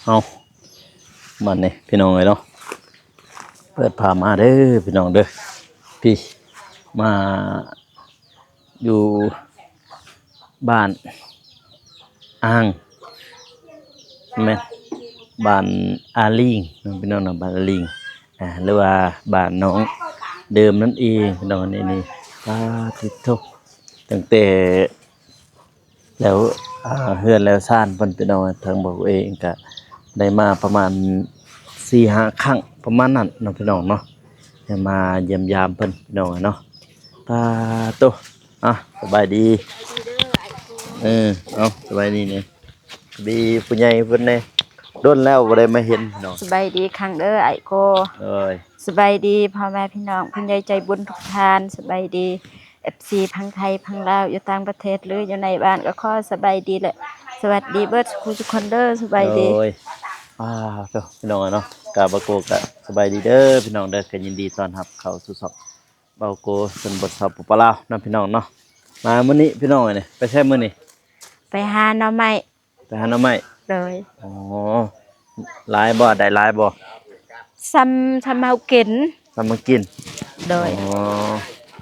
ເອົາ ບັດນີ້ພີ່ນ້ອງເອີຍເນາະ ເປີດພາບມາເດີພີ່ນ້ອງເດີ ພີ້ ມາຢູ່ບ້ານອ່າງ ແມ່ນ ບ້ານອາລີງເນາະ ພີ່ນ້ອງເນາະ ບ້ານອາລີງ ອ່າ ຫຼືວ່າບ້ານນ້ອງເດີມນັ້ນເອງພີ່ນ້ອງ. ນີ້ ນີ້ ປາຕິໂທ ຕັ້ງແຕ່ ແລ້ວ ອ່າ ເຮືອນແລ້ວຊານເພິ່ນ ພີ່ນ້ອງ ທາງບ່າວເອງກະໄດ້ມາປະມານສີ່ຫ້າຄັ້ງ ປະມານນັ້ນເນາະ ພີ່ນ້ອງເນາະ ໄດ້ມາຢ້ຽມຢາມເພິ່ນ ພີ່ນ້ອງເນາະ. ປາໂຕ ອ່ະ ສະບາຍດີ ເອີ ເອົາ ສະບາຍດີແດ່ ດີຜູ້ໃຫຍ່ເພິ່ນແດ່ ດົນແລ້ວບໍ່ໄດ້ມາເຫັນເນາະ. ສະບາຍດີຄັ້ງເດີອ້າຍໂກ. ໂດຍ ສະບາຍດີພໍ່ແມ່ພີ່ນ້ອງ ຜູ້ໃຫຍ່ໃຈບຸນທຸກທ່ານ ສະບາຍດີ ເອັຟຊີ ພັງໄທ ພັງລາວ ຢູ່ຕ່າງປະເທດ ຫຼື ຢູ່ໃນບ້ານ ກໍຂໍສະບາຍດີ ແລະ ສະຫວັດດີເບິດສູ່ຜູ້ສູ່ຄົນເດີ ສະບາຍດີ. ໂດຍ ອ່າ ໂຕ ພີ່ນ້ອງເນາະ ກະບ່າວໂກກະສະບາຍດີເດີພີ່ນ້ອງເດີ ກະຍິນດີຕ້ອນຮັບເຂົ້າສູ່ຊ່ອງບ່າວໂກ ຊົນບົດ ສປປ ລາວ ເນາະ ພີ່ນ້ອງເນາະ. ມາມື້ນີ້ພີ່ນ້ອງເອີຍ ໄປໃສມື້ນີ້? ໄປຫາໜໍ່ໄມ້. ໄປຫາໜໍ່ໄມ້. ໂດຍ ອໍ ຫຼາຍບໍ່? ໄດ້ຫຼາຍບໍ່? ສ່ຳ ສ່ຳເຮົາກິນ. ສ່ຳເຮົາກິນ. ໂດຍ ອໍ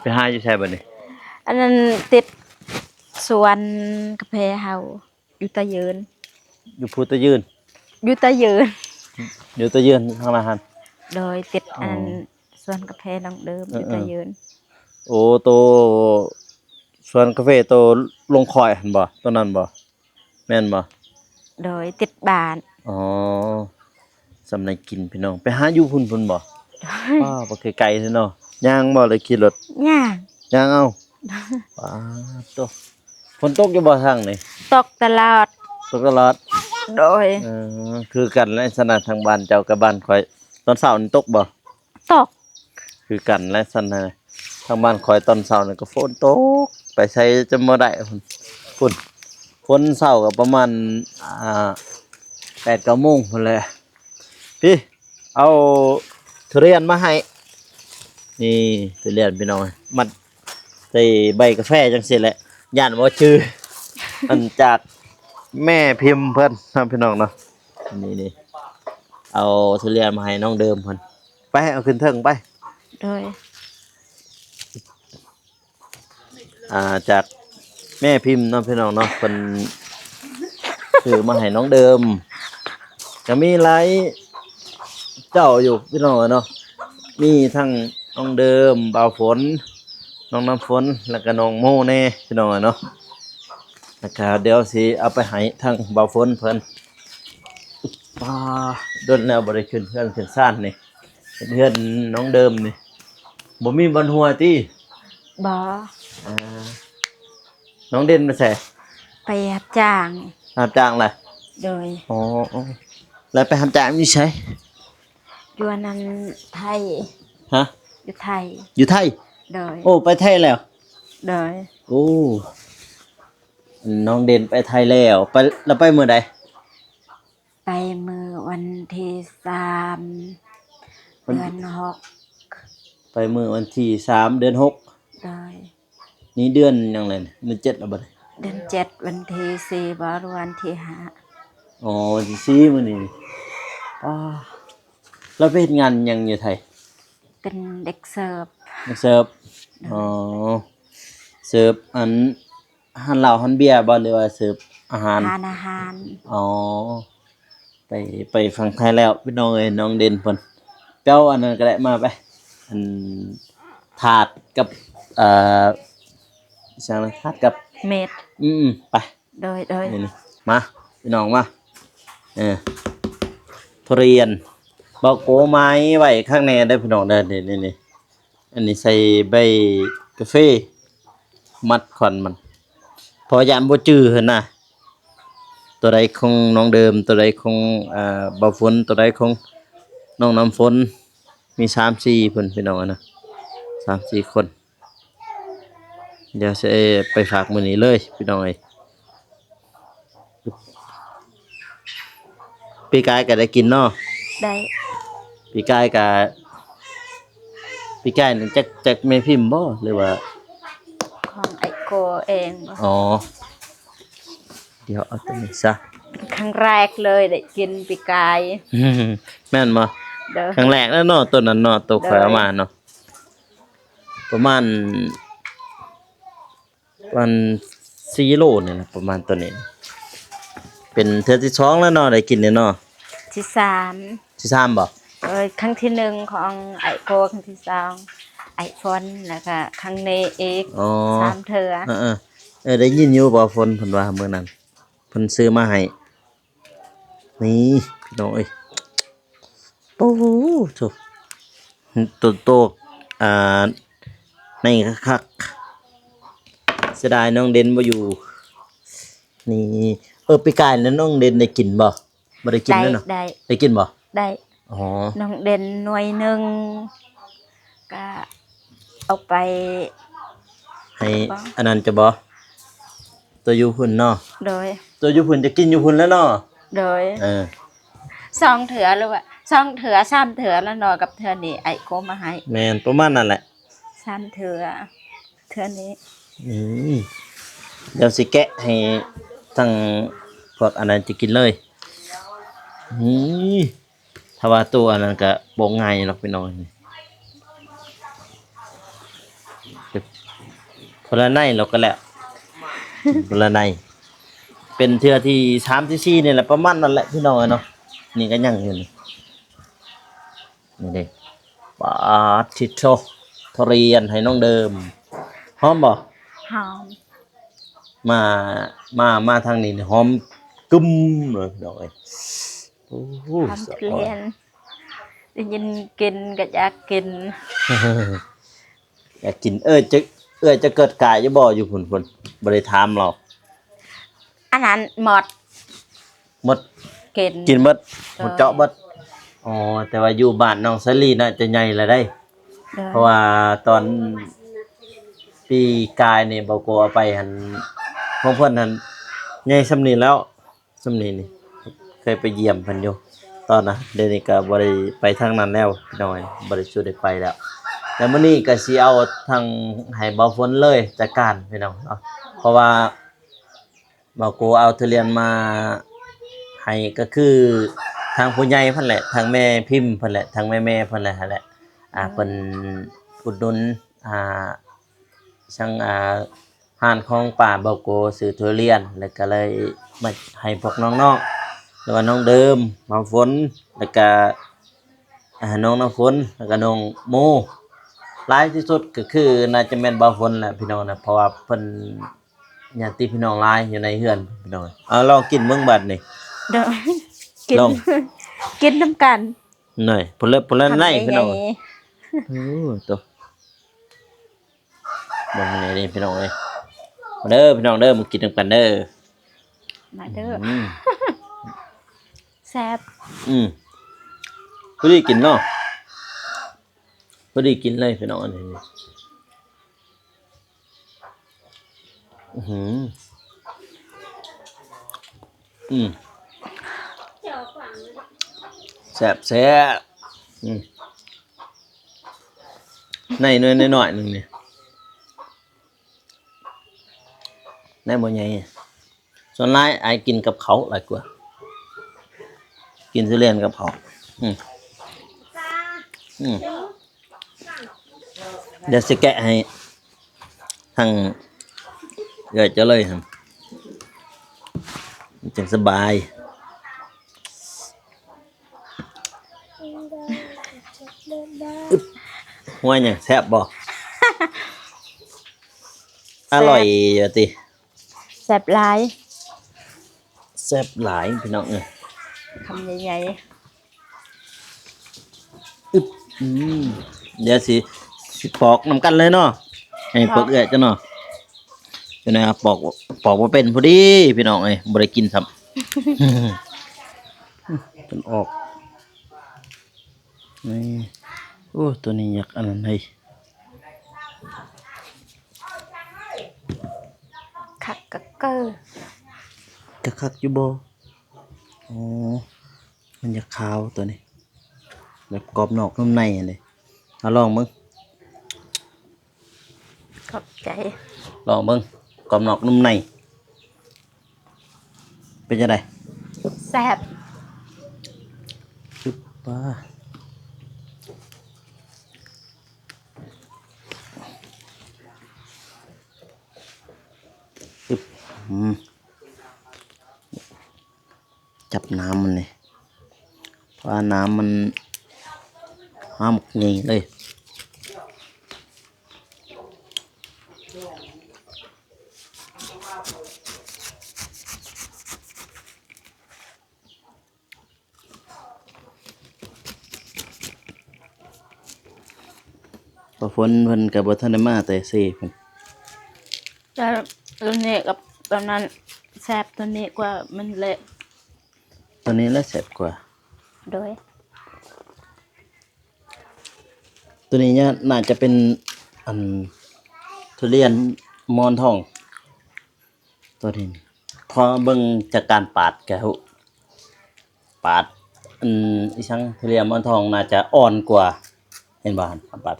ໄປຫາຢູ່ໃສບັດນີ້? ອັນນັ້ນຕິດສວນກາແຟເຮົາ ຢູ່ຕາເຢິນ. ຢູ່ພູຕາເຢິນ? ຢູ່ຕາເຢິນ ຢູ່ຕາເຢິນທາງນັ້ນຫັ້ນ. ໂດຍ ຕິດ ອໍ ອັນນັ້ນສວນກາແຟນ້ອງເດີມ ເອີ ຢູ່ຕາເຢິນ. ໂອ້ ໂຕສວນກາແຟໂຕລົງຄອຍຫັ້ນບໍ່? ໂຕນັ້ນບໍ່? ແມ່ນບໍ່? ໂດຍ ຕິດບ້ານ. ອໍ ສຳໄດ້ກິນພີ່ນ້ອງ ໄປຫາຢູ່ພຸ້ນ ພຸ້ນບໍ່? ໂດຍ ວ້າ ບໍ່ໄກໆເນາະ ຍ່າງບໍ່ ຫຼືຂີ່ລົດ? ຍ່າງ. ຍ່າງເອົາ. ໂດຍ ປາໂຕ ຝົນຕົກຢູ່ບໍ່ທາງນີ້? ຕົກຕະຫຼອດ. ຕົກຕະຫຼອດ. ໂດຍ ເອີ ຄືກັນແຫຼະຊັ້ນນະ ທາງບ້ານເຈົ້າກັບບ້ານຂ້ອຍ ຕອນເຊົ້ານີ້ຕົກບໍ່? ຕົກ. ຄືກັນແຫຼະຊັ້ນນະ ທາງບ້ານຂ້ອຍຕອນເຊົ້ານີ້ກໍຝົນຕົກ ໄປໃສຈະບໍ່ໄດ້ພຸ້ນ ຝົນເຊົ້າກໍປະມານ ອ່າ ແປດເກົ້າໂມງພຸ້ນແຫຼະ. ພີ້ ເອົາທຸລຽນມາໃຫ້ ນີ້ທຸລຽນພີ່ນ້ອງ ມັດໃສ່ໃບກາແຟຈັ່ງຊີ້ແຫຼະ ຢ້ານບໍ່ຈື່ ອັນຈາກແມ່ພິມເພິ່ນເນາະ ພີ່ນ້ອງເນາະ. ນີ້ໆ ເອົາທຸລຽນມາໃຫ້ນ້ອງເດີມເພິ່ນ ໄປ ເອົາຂຶ້ນເທິງໄປ. ໂດຍ ອ່າ ຈາກແມ່ພິມເນາະ ພີ່ນ້ອງເນາະ ເພິ່ນຊື້ມາໃຫ້ນ້ອງເດີມ ກໍມີຫຼາຍເຈົ້າຢູ່ພີ່ນ້ອງເນາະ ມີທັງນ້ອງເດີມ ບ່າວຝົນ ນ້ອງນ້ຳຝົນ ແລ້ວກໍນ້ອງໂມແດ່ພີ່ນ້ອງເນາະ. ແລ້ວກໍດຽວຊິເອົາໄປໃຫ້ທາງບ່າວຝົນເພິ່ນ. ປາ ດົນແລ້ວບໍ່ໄດ້ຂຶ້ນເຮືອນຂຶ້ນຊານນີ້ ເຮັດເຮືອນນ້ອງເດີມນີ້ ບໍ່ມີບ່ອນຫົວຕິ? ບໍ່. ອ່າ ນ້ອງເດັ່ນໄປໃສ? ໄປຮັບຈ້າງ. ຮັບຈ້າງລະ? ໂດຍ. ອໍ ແລ້ວໄປຮັບຈ້າງຢູ່ໃສ? ຢູ່ອັນນັ້ນໄທ. ຮະ? ຢູ່ໄທ. ຢູ່ໄທ? ໂດຍ. ໂອ້ ໄປໄທແລ້ວ? ໂດຍ. ໂອ້ ນ້ອງເດັ່ນໄປໄທແລ້ວ ໄປ ແລ້ວໄປມື້ໃດ? ໄປມື້ວັນທີສາມ ວັນ ເດືອນຫົກ. ໄປມື້ວັນທີສາມ ເດືອນຫົກ. ໂດຍ. ນີ້ເດືອນຫຍັງແລ້ວນີ້? ເດືອນເຈັດແລ້ວບໍ່ນີ້? ເດືອນເຈັດ ວັນທີສີ່ບໍ່ ຫຼືວັນທີຫ້າ? ອໍ ວັນທີສີ່ມື້ນີ້. ປ້າ ແລ້ວໄປເຮັດງານຫຍັງຢູ່ໄທ? ເປັນເດັກເສີບ. ເດັກເສີບ. ໂດຍ. ອໍ ເສີບອັນ ຮ້ານເຫຼົ້າຮ້ານເບຍບໍ່ ຫຼືວ່າເສີບອາຫານ? ຮ້ານອາຫານ. ອໍ ໄປ ໄປຝັ່ງໄທແລ້ວ ພີ່ນ້ອງເອີຍ ນ້ອງເດັ່ນເພິ່ນ. ເຈົ້າອັນນັ້ນກໍໄດ້ ມາໄປ ອັນ ຖາດກັບ ເອີ ອີຫຍັງນະ ຖາດກັບເມັດ. ອືມ ໄປ. ໂດຍ ໂດຍ. ນີ້ ນີ້ ມາ ພີ່ນ້ອງມາ ເອີ ທຸລຽນ ບ່າວໂກໝາຍໄວ້ຄັກແນ່ເດີພີ່ນ້ອງເດີ. ນີ້ ນີ້ ນີ້ ອັນນີ້ໃສ່ໃບກາເຟ ມັດຂວັນມັນ ເພາະຢ້ານບໍ່ຈື່ຫັ້ນນະ ໂຕໃດຂອງນ້ອງເດີມ ໂຕໃດຂອງ ເອີ ບ່າວຝົນ ໂຕໃດຂອງນ້ອງນ້ຳຝົນ. ມີສາມສີ່ຄົນພີ່ນ້ອງເນາະ ສາມສີ່ຄົນ. ດຽວຊິໄປຝາກມື້ນີ້ເລີຍພີ່ນ້ອງເອີຍ. ປີກາຍກໍໄດ້ກິນເນາະ? ໄດ້. ປີກາຍກໍ ປີກາຍນີ້ຈັກ ຈັກແມ່ພິມບໍ່ ຫຼືວ່າ ຂອງອ້າຍໂກເອງບໍ່? ອໍ ດຽວເອົາຕົວນີ້ຊະ. ຄັ້ງແລກເລີຍໄດ້ກິນປີກາຍ. ແມ່ນບໍ່? ໂດຍ. ຄັ້ງແລກແລ້ວເນາະ ໂຕນັ້ນເນາະ ໂຕຂ້ອຍເອົາມາເນາະ ປະມານ ປະມານສີ່ໂລນີ້ແຫຼະ ປະມານໂຕນີ້ ເປັນເທື່ອທີສອງແລ້ວເນາະ ໄດ້ກິນນີ້ເນາະ. ທີສາມ. ທີສາມບໍ່? ໂດຍ. ຄັ້ງທີໜຶ່ງຂອງອ້າຍໂກ, ຄັ້ງທີສອງອ້າຍຝົນ ແລ້ວກະຄັ້ງນີ້ອີກ. ອໍ ສາມເທື່ອ. ເອີໆ ເອີ ໄດ້ຍິນຢູ່ບໍ່ ຝົນເພິ່ນວ່າມື້ນັ້ນ ເພິ່ນຊື້ມາໃຫ້. ນີ້ພີ່ນ້ອງເອີຍ ໂອ້ໂຫ ໂຕ ໂຕ ອ່າ ໃນຄັກໆ ເສຍດາຍນ້ອງເດັ່ນບໍ່ຢູ່. ນີ້ ເອີ ປີກາຍນັ້ນນ້ອງເດັ່ນໄດ້ກິນບໍ່? ບໍ່ໄດ້ກິນແລ້ວເນາະ. ໄດ້ ໄດ້ກິນບໍ່? ໄດ້. ອໍ ນ້ອງເດັ່ນໜ່ວຍໜຶ່ງ ກະເອົາໄປໃຫ້ອັນນັ້ນຈະບໍ່? ໂຕຢູ່ພຸ້ນເນາະ. ໂດຍ. ໂຕຢູ່ພຸ້ນຈະກິນຢູ່ພຸ້ນແລ້ວເນາະ. ໂດຍ. ເອີ ສອງເທື່ອ ຫຼືວ່າສອງເທື່ອສາມເທື່ອແລ້ວເນາະ ກັບເທື່ອນີ້ອ້າຍໂກມາໃຫ້. ແມ່ນ ປະມານນັ້ນແຫຼະ ສາມເທື່ອ ເທື່ອນີ້. ອືມ ດຽວຊິແກະໃຫ້ທັງພວກອັນນັ້ນຈະກິນເລີຍ. ນີ້ ຖ້າວ່າໂຕອັນນັ້ນກະບໍ່ງ່າຍດອກພີ່ນ້ອງ ຄົນລະໃນລະກະແລ້ວ ຄົນລະໃນ. ເປັນເທື່ອທີສາມທີສີ່ນີ້ແຫຼະ ປະມານນັ້ນແຫຼະພີ່ນ້ອງເອີຍເນາະ. ນີ້ກະຍັງຢູ່ນີ້ ນີ້ເດ້. ປາດທິໂທ ທຸລຽນໃຫ້ນ້ອງເດີມ. ຫອມບໍ່? ຫອມ. ມາ ມາ ມາທາງນີ້ນີ້ ຫອມກຶມເລີຍພີ່ນ້ອງເອີຍ. ໂອ້ໂຫ ຫອມທຸລຽນ ໄດ້ຍິນກິ່ນກະຢາກກິນ ຢາກກິນ. ເອີ ຈະ ເອື້ອຍຈະເກີດກາຍຢູ່ບໍ່ ຢູ່ພຸ້ນ ພຸ້ນ ບໍ່ໄດ້ຖາມລາວ. ອັນນັ້ນໝົດ ໝົດ ກິນ ກິນເບິດ ໂດຍ ໝົດເຈາະເບິດ. ອໍ ແຕ່ວ່າຢູ່ບ້ານນ້ອງສາລີໜ້າຈະໃຫຍ່ແລ້ວໄດ໋. ໂດຍ. ເພາະວ່າຕອນປີກາຍນີ້ ບໍ່ໂກເອົາໄປຫັ້ນ ຂອງເພິ່ນຫັ້ນໃຫຍ່ສ່ຳນີ້ແລ້ວ. ສ່ຳນີ້ນີ້ ເຄີຍໄປຢ້ຽມເພິ່ນຢູ່ຕອນນະ ດຽວນີ້ກະບໍ່ໄດ້ໄປທາງນັ້ນແລ້ວພີ່ນ້ອງເອີຍ ບໍ່ໄດ້ສູ່ໄດ້ໄປແລ້ວ. ແລ້ວມື້ນີ້ກະຊິເອົາທັງໃຫ້ບ່າວຝົນເລີຍຈັດການພີ່ນ້ອງເນາະ ເພາະວ່າບ່າວໂກເອົາທຸລຽນມາໃຫ້ ກະຄືທາງຜູ້ໃຫຍ່ເພິ່ນແຫຼະ ທາງແມ່ພິມເພິ່ນແຫຼະ ທາງແມ່ໆເພິ່ນແຫຼະຫັ້ນແຫຼະ ອາ ເພິ່ນອຸດໜູນ ອ່າ ທາງ ອ່າ ຮ້ານຂອງປ້າບ່າວໂກຊື້ທຸລຽນ ແລ້ວກະເລີຍມາໃຫ້ພວກນ້ອງໆ ຫຼືວ່ານ້ອງເດີມ ນ້ອງຝົນ ແລ້ວກະ ອ່າ ນ້ອງນ້ຳຝົນ ແລ້ວກະນ້ອງໂມ. ຫຼາຍທີ່ສຸດກະຄືໜ້າຈະແມ່ນບ່າວຝົນແຫຼະພີ່ນ້ອງນະ ເພາະວ່າເພິ່ນຍາດຕິພີ່ນ້ອງຫຼາຍຢູ່ໃນເຮືອນພີ່ນ້ອງ. ເອົາລອງກິນເບິ່ງບາດນີ້ ໂດຍ ກິນ ລອງ ກິນນຳກັນ. ໜ້ອຍ ພຸ້ນລະ ພຸ້ນລະ ຄຳໃຫຍ່ໆ ໃນພີ່ນ້ອງ. ໂອ້ ໂຕ ເບິ່ງໃນນີ້ພີ່ນ້ອງເອີຍ ມາເດີພີ່ນ້ອງເດີ ມາກິນນຳກັນເດີ ມາເດີ. ອືມ ແຊບ. ອືມ ພໍດີກິນເນາະ ພໍດີກິນເລີຍພີ່ນ້ອງ ອັນນີ້. ອືຫື ອືມ ແຊບໆ. ອືມ ໃນໜ່ວຍນ້ອຍໆໜຶ່ງນີ້ ໃນບໍ່ໃຫຍ່. ສ່ວນຫຼາຍອ້າຍກິນກັບເຂົ້າຫຼາຍກວ່າ ກິນທຸລຽນກັບເຂົ້າ. ອືມ ອືມ ດຽວຊິແກະໃຫ້ທາງເອື້ອຍເຈົ້າເລີຍຫັ້ນ ມັນຈັ່ງສະບາຍ. ອຶບ ຫົວຫຍັງ ແຊບບໍ່? ອະລ່ອຍວ່າຕິ? ແຊບຫຼາຍ ແຊບຫຼາຍພີ່ນ້ອງເອີຍ ຄຳໃຫຍ່ໆ. ອຶບ ອືມ ດຽວຊິ ຊິປອກນຳກັນເລີຍເນາະ ໃຫ້ພວກເອື້ອຍເຈົ້າເນາະ. ເຈົ້ານາຍປອກ ປອກບໍ່ເປັນ ພໍດີພີ່ນ້ອງເອີຍ ບໍ່ໄດ້ກິນຊ້ຳ ເພິ່ນອອກ. ນີ້ ໂອ້ ໂຕນີ້ຢາກອັນນັ້ນເຮີ້ຍ ຄັກກະເກີ ຈະຄັກຢູ່ບໍ່? ອໍ ມັນຢາກຂາວໂຕນີ້ ແບບກອບນອກນຸ່ມໃນຫັ້ນເດ. ເອົາລອງເບິ່ງ ຂອບໃຈ. ລອງເບິ່ງ ກອບນອກນຸ່ມໃນ ເປັນຈັ່ງໃດ? ແຊບ. ປາ ອືມ ຈັບນ້ຳມັນນີ້ ເພາະວ່ານ້ຳມັນຫ້າມບັກໃຫຍ່ເລີຍ. ບໍ່ຝົນເພິ່ນກໍບໍ່ທັນໄດ້ມາແຕ່ເຊພຸ້ນ ແຕ່ຕົວນີ້ກັບຕົວນັ້ນແຊບ ຕົວນີ້ກວ່າມັນແຫຼະ ຕົວນີ້ແຫຼະແຊບກວ່າ ໂດຍ ຕົວນີ້ໜ້າຈະເປັນ ອັນ ທຸລຽນໝອນທອງ ຕົວນີ້ ພໍເບິ່ງຈາກການປາດກະຮູ້ ປາດ ອັນ ອີຫຍັງ ທຸລຽນໝອນທອງໜ້າຈະອ່ອນກວ່າ ເຫັນບໍ່ ປາດ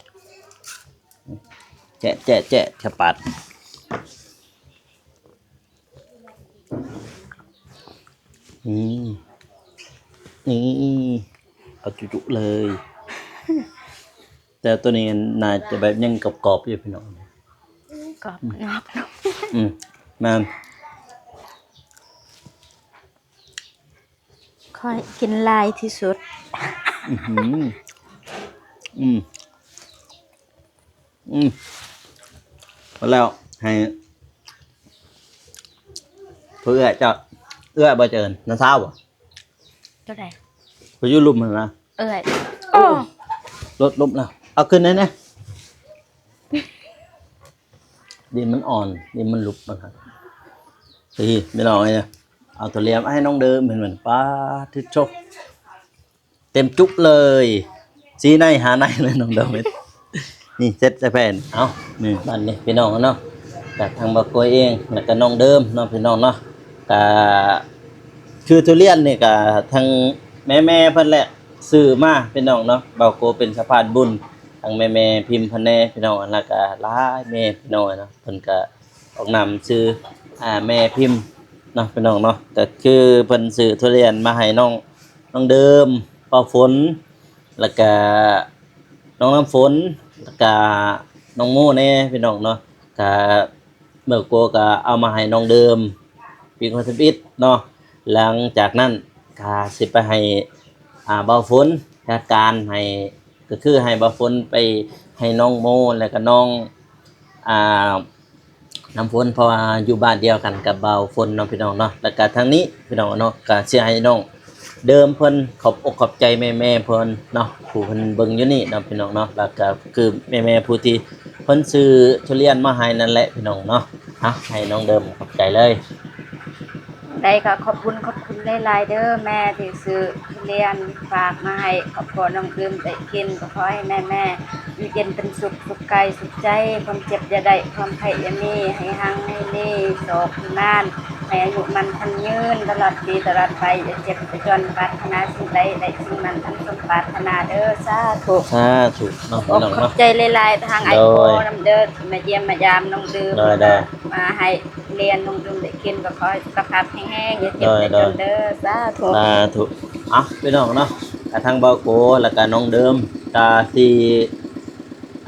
ແຈະ ແຈະ ແຈະ ຈະປາດ ນີ້ ນີ້ ເອົາຈຸໆເລີຍ ແຕ່ຕົວນີ້ໜ້າຈະແບບຍັງກອບໆຢູ່ພີ່ນ້ອງ ກອບນອກນຸ່ມ ອືມ ແມ່ນ ຂ້ອຍກິນຫຼາຍທີ່ສຸດ ອື ອືມ ອືມ ພໍແລ້ວ ໃຫ້ຜູ້ເອື້ອຍເຈົ້າ ເອື້ອຍບໍ່ ຈະເອີ້ນນ້າສາວບໍ່? ຕົວໃດ? ຜູ້ຢູ່ລຸ່ມຫັ້ນນະ ເອື້ອຍ ໂອ້ ລົດລົບແລ້ວ ເອົາຂຶ້ນໄດ້ແດ່. ດິນມັນອ່ອນ ດິນມັນຫຼຸບມັນຫັ້ນ ນີ້ພີ່ນ້ອງເອີຍ ເອົາທຸລຽນມາໃຫ້ນ້ອງເດີມ ເຫັນມັນ ປາດໂທ້ ເຕັມຈຸເລີຍ ສີ່ໃນຫ້າໃນເລີຍນ້ອງເດີມ ນີ້ເຊັດໃສ່ແຜ່ນ ເອົາ ນີ້ບັດນີ້ພີ່ນ້ອງເນາະ ກະທັງບ່າວໂກຍເອງ ແລ້ວກະນ້ອງເດີມເນາະ ພີ່ນ້ອງເນາະ ກະ ຄືທຸລຽນນີ້ກະທັງແມ່ໆເພິ່ນແຫຼະຊື້ມາພີ່ນ້ອງເນາະ ບ່າວໂກເປັນສະພານບຸນ ທັງແມ່ໆພິມເພິ່ນແດ່ພີ່ນ້ອງ ແລ້ວກະຫຼາຍແມ່ພີ່ນ້ອງເນາະ ເພິ່ນກະອອກນາມຊື່ ອາ ແມ່ພິມເນາະ ພີ່ນ້ອງເນາະ ກະຄືເພິ່ນຊື້ທຸລຽນມາໃຫ້ນ້ອງ ນ້ອງເດີມ ປ້າຝົນ ແລ້ວກະນ້ອງນ້ຳຝົນ ແລ້ວກະນ້ອງໂມແດ່ພີ່ນ້ອງເນາະ ກະ ເມື່ອໂກກໍເອົາມາໃຫ້ນ້ອງເດີມ ປີກອນທຳອິດເນາະ ຫຼັງຈາກນັ້ນກໍຊິໄປໃຫ້ ອ່າ ບ່າວຝົນຈັດການໃຫ້ ກໍຄືໃຫ້ບ່າວຝົນໄປໃຫ້ນ້ອງໂມ ແລ້ວກໍນ້ອງ ອ່າ ນ້ຳຝົນ ເພາະວ່າຢູ່ບ້ານດຽວກັນກັບບ່າວຝົນເນາະ ພີ່ນ້ອງເນາະ ແລ້ວກໍທາງນີ້ ພີ່ນ້ອງເນາະ ກໍຊິໃຫ້ນ້ອງ ເດີມເພິ່ນຂອບອົກຂອບໃຈແມ່ໆເພິ່ນເນາະ ຜູ້ເພິ່ນເບິ່ງຢູ່ນີ້ເນາະ ພີ່ນ້ອງເນາະ ແລ້ວກໍຄືແມ່ໆຜູ້ທີ່ເພິ່ນຊື້ທຸລຽນມາໃຫ້ນັ້ນແຫຼະ ພີ່ນ້ອງເນາະ ເອົາ ໃຫ້ນ້ອງເດີມຂອບໃຈເລີຍ ໄດ້ກໍຂອບບຸນຂອບຄຸນຫຼາຍໆເດີ ແມ່ທີ່ຊື້ທຸລຽນຝາກມາໃຫ້ຄອບຄົວນ້ອງເດີມໄດ້ກິນ ກໍຂໍໃຫ້ແມ່ໆຢູ່ເຢັນເປັນສຸກ ສຸກກາຍສຸກໃຈ ຄວາມເຈັບຢ່າໄດ້ ຄວາມໄຂ້ຢ່າມີ ໃຫ້ຮັ່ງໃຫ້ມີ ໂຊກໃຫ້ໝານ ໃຫ້ອາຍຸໝັ້ນຂວັນຍືນຕະຫຼອດປີຕະຫຼອດໄປ ຢ່າເຈັບຢ່າຈົນ ປາດຖະໜາສິ່ງໃດໄດ້ສິ່ງນັ້ນທັງສົມປາດຖະໜາເດີ ສາທຸ ສາທຸເນາະ ຂອບອົກຂອບໃຈຫຼາຍໆ ທາງອ້າຍໂກນຳເດີ ທີ່ມາຢ້ຽມມາຢາມນ້ອງເດີມ ມາໃຫ້ເລນນ້ອງເດີມໄດ້ກິນ ກໍຂໍໃຫ້ສຸຂະພາບແຂງແຮງ ຢ່າເຈັບຢ່າຈົນເດີ ສາທຸ ສາທຸ ເອົາ ພີ່ນ້ອງເນາະ ກະທັງບ່າວໂກ ແລ້ວກະນ້ອງເດີມ ກະຊິ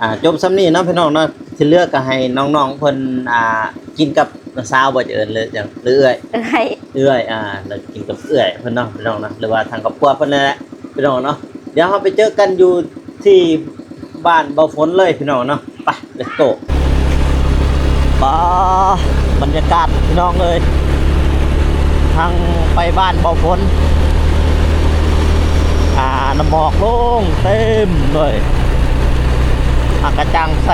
ອ່າ ຈົບສ່ຳນີ້ເນາະ ພີ່ນ້ອງເນາະ ທີ່ເຫຼືອກໍໃຫ້ນ້ອງໆເພິ່ນ ອ່າ ກິນກັບນ້າສາວບໍ່ ຈະເອີ້ນເລີຍຫຍັງ ຫຼືເອື້ອຍ ເອື້ອຍ ເອື້ອຍ ອ່າ ແລ້ວກິນກັບເອື້ອຍເພິ່ນເນາະ ພີ່ນ້ອງເນາະ ຫຼືວ່າທາງຄອບຄົວເພິ່ນນັ້ນແຫຼະ ພີ່ນ້ອງເນາະ ດຽວເຮົາໄປເຈີກັນຢູ່ທີ່ບ້ານບ່າວຝົນເລີຍ ພີ່ນ້ອງເນາະ ໄປ ເລັດໂກ ປາ ບັນຍາກາດພີ່ນ້ອງເອີຍ ທາງໄປບ້ານບ່າວຝົນ ອ່າ ນ້ຳໝອກລົງເຕັມເລີຍ ອາກາດກະຈ່າງໃສ.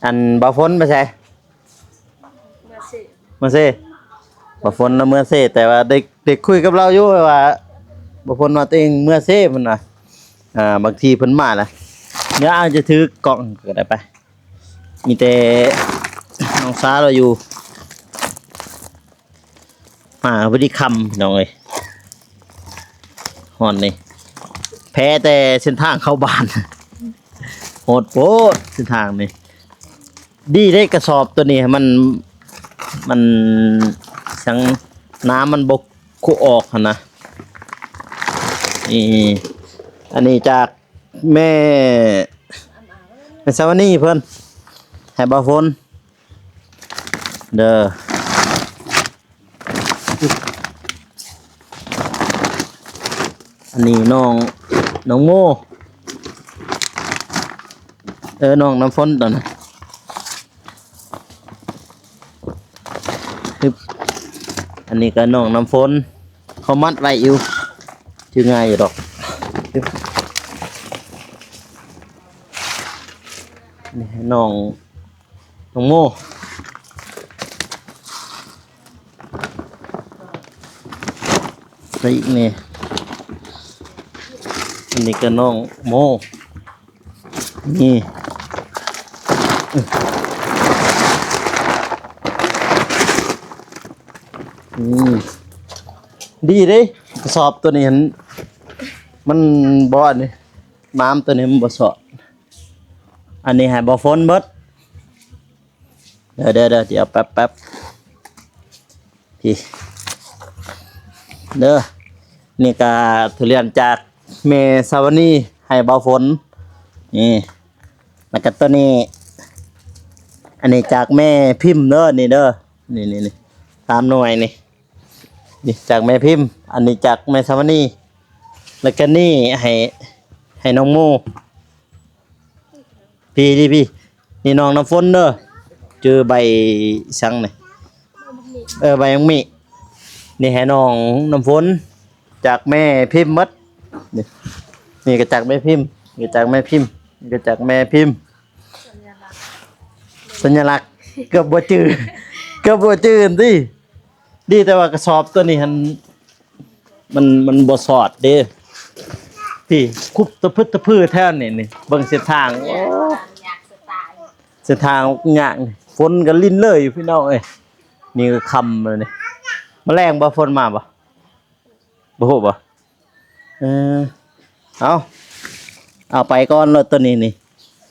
ອັນບ່າວຝົນໄປໃສ? ເມືອເຊ ເມືອເຊ. ບ່າວຝົນລະເມືອເຊ ແຕ່ວ່າໄດ້ ໄດ້ຄຸຍກັບລາວຢູ່ວ່າ ບ່າວຝົນວ່າຕົວເອງເມືອເຊພຸ້ນນະ. ອ່າ ບາງທີເພິ່ນມາລະ ດຽວອາດຈະຖືກ້ອງກໍໄດ້ໄປ. ມີແຕ່ນ້ອງສາວລາວຢູ່. ມາພໍດີຄ່ຳ ພີ່ນ້ອງເອີຍ. ຮອດນີ້ ແພ້ແຕ່ເສັ້ນທາງເຂົ້າບ້ານ ໂຫດໂພດເສັ້ນທາງນີ້. ດີເດ້ກະສອບໂຕນີ້ ມັນ ມັນສັງ ນ້ຳມັນບໍ່ຄຸອອກຫັ້ນນະ. ນີ້ ອັນນີ້ຈາກແມ່ ແມ່ສາວະນີເພິ່ນ ໃຫ້ບ່າວຝົນ ເດີ. ອັນນີ້ນ້ອງ ນ້ອງໂມ ເອີ ນ້ອງນ້ຳຝົນຕອນນັ້ນ. ຮຶບ ອັນນີ້ກໍນ້ອງນ້ຳຝົນ ເຂົາມັດໄວ້ຢູ່ ຈື່ງ່າຍຢູ່ດອກ. ຮຶບ ນີ້ນ້ອງ ນ້ອງໂມ ໃສ່ອີກແດ່. ອັນນີ້ກໍນ້ອງໂມ ນີ້ ອືມ ດີເດ້ ກະສອບໂຕນີ້ຫັ້ນ ມັນບໍ່ ອັນນີ້ ມາມໂຕນີ້ມັນບໍ່ຊອດ. ອັນນີ້ໃຫ້ບ່າວຝົນເບິດ. ເດີໆໆ ດຽວແປັບໆ ພີ້ ເດີ. ນີ້ກະທຸລຽນຈາກແມ່ສາວະນີໃຫ້ບ່າວຝົນ ນີ້. ແລ້ວກະໂຕນີ້ ອັນນີ້ຈາກແມ່ພິມເດີ ນີ້ເດີ ນີ້ໆ ສາມໜ່ວຍນີ້. ນີ້ຈາກແມ່ພິມ ອັນນີ້ຈາກແມ່ສາວະນີ ແລ້ວກະນີ້ໃຫ້ ໃຫ້ນ້ອງໂມ. ພີ້ ພີ້ ພີ້ ນີ້ນ້ອງນ້ຳຝົນເດີ ຈື່ໃບສັງນີ້ ເອີ ໃບໝາກມີ້. ນີ້ໃຫ້ນ້ອງນ້ຳຝົນ ຈາກແມ່ພິມໝົດ. ນີ້ ນີ້ກໍຈາກແມ່ພິມ ນີ້ກໍຈາກແມ່ພິມ ນີ້ກໍຈາກແມ່ພິມ. ສັນຍາລັກ ເກືອບບໍ່ຈື່ ເກືອບບໍ່ຈື່ຕິ. ດີແຕ່ວ່າກະສອບໂຕນີ້ຫັ້ນ ມັນ ມັນບໍ່ຊອດເດ້. ພີ້ ຄຸບຕະພຶດຕະພືແຖວນີ້ນີ້ ເບິ່ງເສັ້ນທາງ ໂອ້ ເສັ້ນທາງຍາກນີ້ ຝົນກໍລິນເລີຍ ພີ່ນ້ອງເອີຍ. ນີ້ກໍຄ່ຳແລ້ວນີ້ ມາແລງບໍ່ ຝົນມາບໍ່? ບໍ່ຮູ້ບໍ່? ເອີ ເອົາ ເອົາໄປກ່ອນໂລດໂຕນີ້ນີ້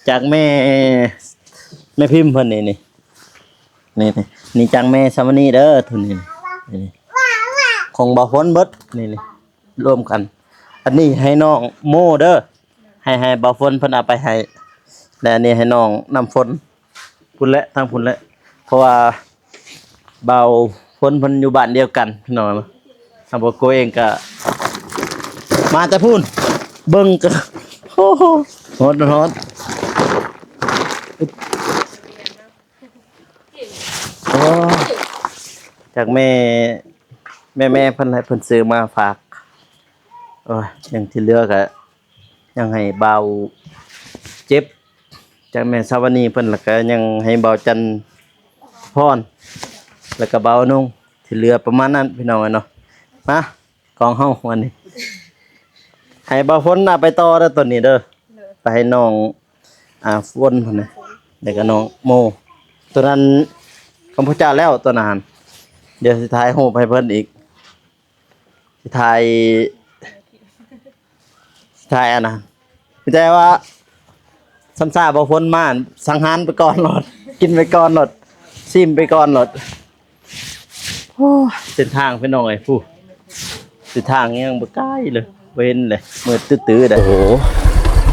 ຈາກແມ່ ແມ່ພິມເພິ່ນນີ້ນີ້ ນີ້ ນີ້ຈາກແມ່ສາວະນີເດີ ໂຕນີ້ນີ້ ຂອງບ່າວຝົນເບິດ ນີ້ ນີ້ ລວມກັນ. ອັນນີ້ໃຫ້ນ້ອງໂມເດີ ໃຫ້ ໃຫ້ບ່າວຝົນເພິ່ນເອົາໄປໃຫ້ ແລະ ອັນນີ້ໃຫ້ນ້ອງນ້ຳຝົນ ພຸ້ນແຫຼະ ທາງພຸ້ນແຫຼະ ເພາະວ່າບ່າວຝົນເພິ່ນຢູ່ບ້ານດຽວກັນ ພີ່ນ້ອງເນາະ. ທາງບ່າວໂກເອງກະມາແຕ່ພຸ້ນ ເບິ່ງກະ ໂອ້ໂຫ ຮ້ອນ ຮ້ອນ. ໂອ້ ຈາກແມ່ ແມ່ ແມ່ເພິ່ນໃຫ້ເພິ່ນຊື້ມາຝາກ. ໂອ້ຍ ຍັງທີ່ເຫຼືອກະ ຍັງໃຫ້ບ່າວເຈັບ ຈາກແມ່ສາວະນີເພິ່ນ ແລ້ວກະຍັງໃຫ້ບ່າວຈັນພອນ ແລ້ວກະບ່າວນົງ ທີ່ເຫຼືອປະມານນັ້ນ ພີ່ນ້ອງເອີຍເນາະ. ມາ ຂອງເຮົາອັນນີ້ ໃຫ້ບ່າວຝົນເອົາໄປຕໍ່ເດີ ໂຕນີ້ເດີ ໄປໃຫ້ນ້ອງ ອ່າ ຝົນພຸ້ນນະ ແລ້ວກະນ້ອງໂມ. ໂຕນັ້ນຂອງພະເຈົ້າແລ້ວ ໂຕນັ້ນ ດຽວຊິຖ່າຍຮູບໃຫ້ເພິ່ນອີກ ຊິຖ່າຍ ຊິຖ່າຍອັນນັ້ນ ມີແຕ່ວ່າຊ້ຳຊາບໍ່ຝົນມາ ສັງຫານໄປກ່ອນໂລດ ກິນໄປກ່ອນໂລດ ຊີມໄປກ່ອນໂລດ. ໂອ້ ເສັ້ນທາງພີ່ນ້ອງເອີຍ ຜູ້ ເສັ້ນທາງຍັງບໍ່ໄກເລີຍ ບໍ່ເຫັນເລີຍ ມືດຕື້ໆເດ້. ໂອ້ໂ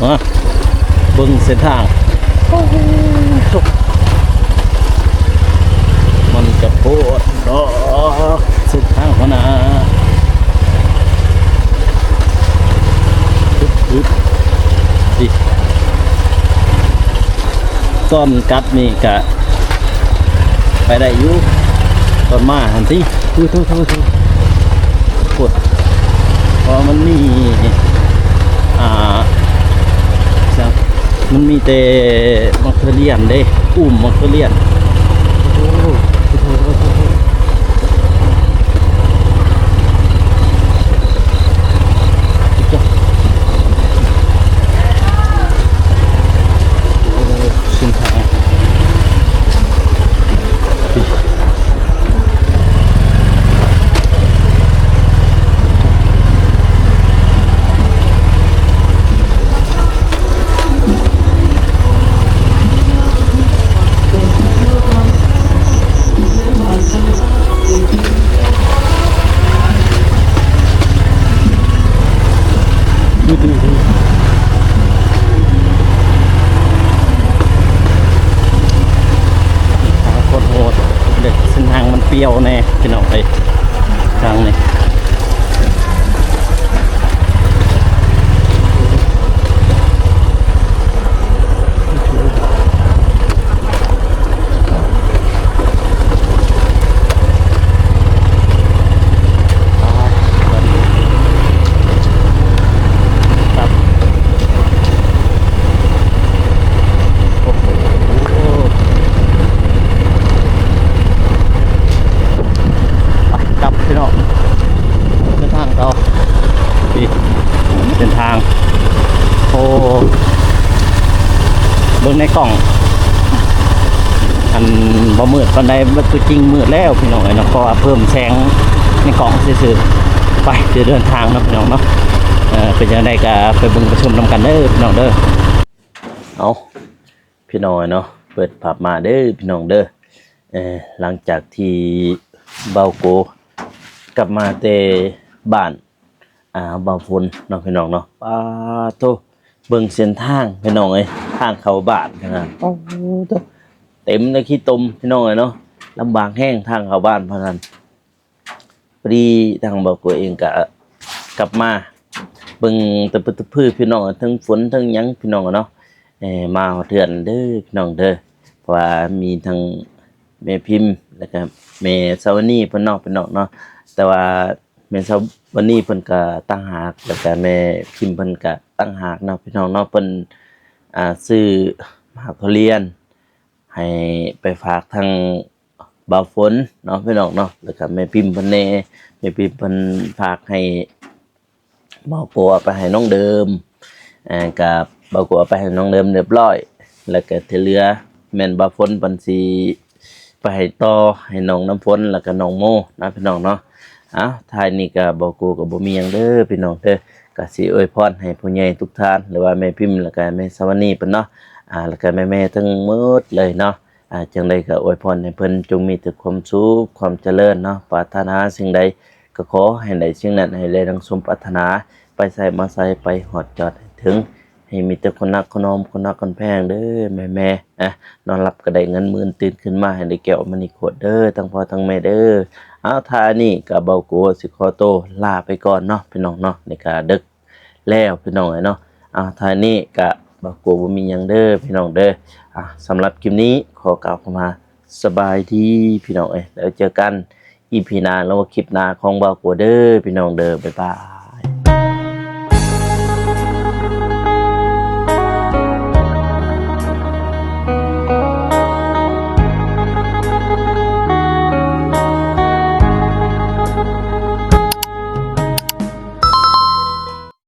ຫ ມາເບິ່ງເສັ້ນທາງ ໂອ້ໂຫ ມັນກະໂພດເນາະ ເສັ້ນທາງຫັ້ນນະ ອຶບໆ ນີ້ ຕອນກັບນີ້ກະ ໄປໄດ້ຢູ່ ຕອນມາຫັ້ນຕິ ໂອ້ໂຫ ໂຫ ໂຫ ໂຫ ເພາະວ່າມັນມີ ອ່າ ຫຍັງ ມັນມີແຕ່ບັກທຸລຽນເດ້ ປູມໝາກທຸລຽນ. ໂອ້ໂຫ ເສັ້ນທາງ. ທາງໂຄດໂຫດ ເດັກ ເສັ້ນທາງມັນປ່ຽວແດ່ພີ່ນ້ອງເອີຍ ທາງນີ້. ໄປກັບພີ່ນ້ອງ ເດີນທາງຕໍ່ ນີ້ເສັ້ນທາງ. ໂອ້ ເບິ່ງໃນກ້ອງ ອັນ ບໍ່ມືດປານໃດ ແຕ່ຕົວຈິງມືດແລ້ວພີ່ນ້ອງເອີຍເນາະ ເພາະວ່າເພີ່ມແສງໃນກ້ອງຊື່ໆ. ໄປ ຊິເດີນທາງເນາະພີ່ນ້ອງເນາະ ເອີ ເປັນຈັ່ງໃດກໍໄປເບິ່ງໄປຊົມນຳກັນເດີພີ່ນ້ອງເດີ. ເອົາ ພີ່ນ້ອງເນາະ ເປີດພາບມາເດີພີ່ນ້ອງເດີ ເອີ ຫຼັງຈາກທີ່ບ່າວໂກກັບມາແຕ່ບ້ານ ອ່າ ບ່າວຝົນເນາະພີ່ນ້ອງເນາະ. ປາໂທ້ ເບິ່ງເສັ້ນທາງພີ່ນ້ອງເອີຍ ທາງເຂົ້າບ້ານນະ ໂອ້ໂທ້ ເຕັມແຕ່ຂີ້ຕົມພີ່ນ້ອງເອີຍເນາະ ລຳບາກແຮງທາງເຂົ້າບ້ານພະນັ້ນ. ພໍດີທາງບ່າວໂກເອງກະກັບມາເບິ່ງຕະພຶດຕະພືພີ່ນ້ອງ ເທິງຝົນເທິງຫຍັງພີ່ນ້ອງເນາະ ເອີ ມາຮອດເຮືອນເດີພີ່ນ້ອງເດີ ເພາະວ່າມີທັງແມ່ພິມ ແລ້ວກະແມ່ສາວະນີເພິ່ນເນາະພີ່ນ້ອງເນາະ. ແຕ່ວ່າແມ່ສາວະນີເພິ່ນກະຕ່າງຫາກ ແລ້ວກະແມ່ພິມເພິ່ນກະຕ່າງຫາກເນາະພີ່ນ້ອງເນາະ. ເພິ່ນ ອ່າ ຊື້ໝາກທຸລຽນ ໃຫ້ໄປຝາກທາງບ່າວຝົນເນາະພີ່ນ້ອງເນາະ ແລ້ວກະແມ່ພິມເພິ່ນແດ່ ແມ່ພິມເພິ່ນຝາກໃຫ້ບ່າວໂກເອົາໄປໃຫ້ນ້ອງເດີມ ເອີ ກະບ່າວໂກເອົາໄປໃຫ້ນ້ອງເດີມຮຽບຮ້ອຍ ແລ້ວກະທີ່ເຫຼືອແມ່ນບ່າວຝົນເພິ່ນຊິໄປໃຫ້ຕໍ່ໃຫ້ນ້ອງນ້ຳຝົນ ແລ້ວກະນ້ອງໂມນະພີ່ນ້ອງເນາະ. ເອົ້າ ທ້າຍນີ້ກະບ່າວໂກກະບໍ່ມີຫຍັງເດີພີ່ນ້ອງເດີ ກະຊິອວຍພອນໃຫ້ຜູ້ໃຫຍ່ທຸກທ່ານ ຫຼືວ່າແມ່ພິມ ແລ້ວກະແມ່ສາວະນີເພິ່ນເນາະ ອ່າ ແລ້ວກະແມ່ໆທັງໝົດເລີຍເນາະ ອ່າ ຈັ່ງໃດກໍອວຍພອນໃຫ້ເພິ່ນຈົ່ງມີແຕ່ຄວາມສຸກຄວາມຈະເລີນເນາະ ປາດຖະໜາສິ່ງໃດກໍຂໍໃຫ້ໄດ້ສິ່ງນັ້ນ ໃຫ້ໄດ້ດັ່ງສົມປາດຖະໜາ ໄປໃສມາໃສໄປຮອດຈອດໃຫ້ເຖິງ ໃຫ້ມີແຕ່ຄົນຮັກຄົນຫອມ ຄົນຮັກຄົນແພງເດີແມ່ໆ ນອນຫຼັບກໍໄດ້ເງິນໝື່ນ ຕື່ນຂຶ້ນມາໃຫ້ໄດ້ແກ້ວມະນີໂຄດເດີ ທັງພໍ່ທັງແມ່ເດີ. ເອົາ ທ້າຍນີ້ກໍບ່າວໂກຊິຂໍໂຕລາໄປກ່ອນເນາະພີ່ນ້ອງເນາະ ນີ້ກໍເດິກ ແລ້ວພີ່ນ້ອງເອີຍເນາະ. ອ່າ ທ້າຍນີ້ກະບ່າວໂກບໍ່ມີຫຍັງເດີພີ່ນ້ອງເດີ. ອ່າ ສຳລັບຄລິບນີ້ຂໍກ່າວຄຳວ່າສະບາຍດີພີ່ນ້ອງເອີຍ ແລ້ວເຈີກັນອີພີໜ້າ ຫຼືວ່າຄລິບໜ້າຂອງບ່າວໂກເດີພີ່ນ້ອງເດີ. ບາຍບາຍ.